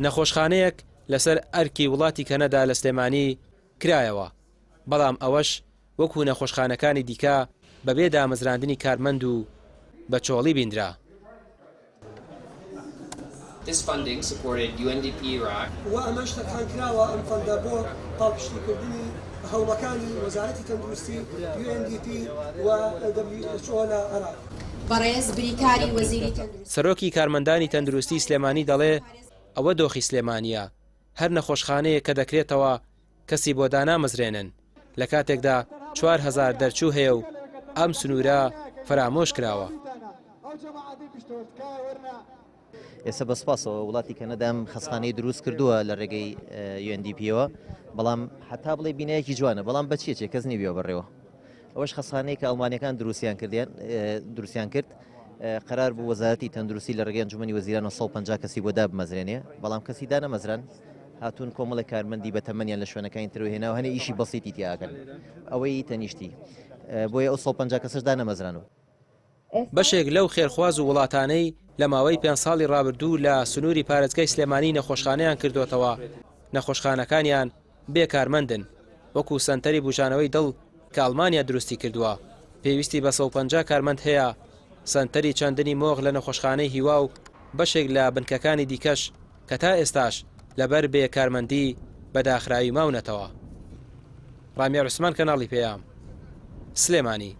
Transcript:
نەخۆشخانەیەک لەسەر ئەرکی وڵاتی کەنەدا لە سلێمانی کرایەوە، بەڵام ئەوەش وەکو نەخۆشخانەکانی دیکە بەبێ دامەزراندنی کارمەند و بە چۆڵی بیندرا. وە ئەمەش تەرخانکراوە ئەم فەندە بۆ پاڵپشتیکردنی هەوڵەکانی وەزارەتی تەندروستی، UNDP، و WHO لە عێراق. بەڕێز بریکاری وەزیری تەندروستی. سەرۆکی کارمەندانی تەندروستی سلێمانی دەڵێ، ئەوە دۆخی سلێمانییە، هەر نەخۆشخانەیەک کە دەکرێتەوە کەسی بۆ دانامەزرێنن، لە کاتێکدا 4000 دەرچوو هەیە و ئەم سنوورە فەرامۆش کراوە. ئێستا بە سوپاسەوە وڵاتی کەنەدا ئەم خەستخانەی دروست کردووە لە ڕێگەی UNDP-ەوە، بەڵام هەتا بڵێ بینایەکی جوانە، بەڵام بە چیەچێ کەس نیویەوە بەڕێوە. ئەوەش خەستخانەیە کە ئەڵمانیەکان دروستیان کردیان دروستیان کرد قەرار بوو وەزارەتی تەندروستی لە ڕێگەی ئەنجومەنی وەزیرانەوە 150 کەسی بۆ دابمەزرێنێ، بەڵام کەسی دانەمەزران. هاتوون کۆمەڵێک کارمەندی بەتەمەنیان لە شوێنەکانی ترەوە هێناوە، هەنێ ئیشی بەسیتی تیا ئەکەن ئەوەی تەنیشتی، بۆیە ئەو 150 کەسەش دانەمەزرانەوە. بەشێک لەو خێرخواز و وڵاتانەی لە ماوەی پێنج ساڵی ڕابردوو لە سنووری پارێزگای سلێمانی نەخۆشخانەیان کردۆتەوە، نەخۆشخانەکانیان بێ کارمەندن، وەکو سەنتەری بوژانەوەی دڵ کە ئەڵمانیا دروستی کردووە پێویستی بە 150 کارمەند هەیە، سەنتەری چەندنی مۆخ لە نەخۆشخانەی هیوا و بەشێک لە بنکەکانی دیکەش کە تا ئێستاش لەبەر بێ کارمەندی بە داخراوی ماونەتەوە. ڕامیار عوسمان کەناڵی پەیام، سلێمانی.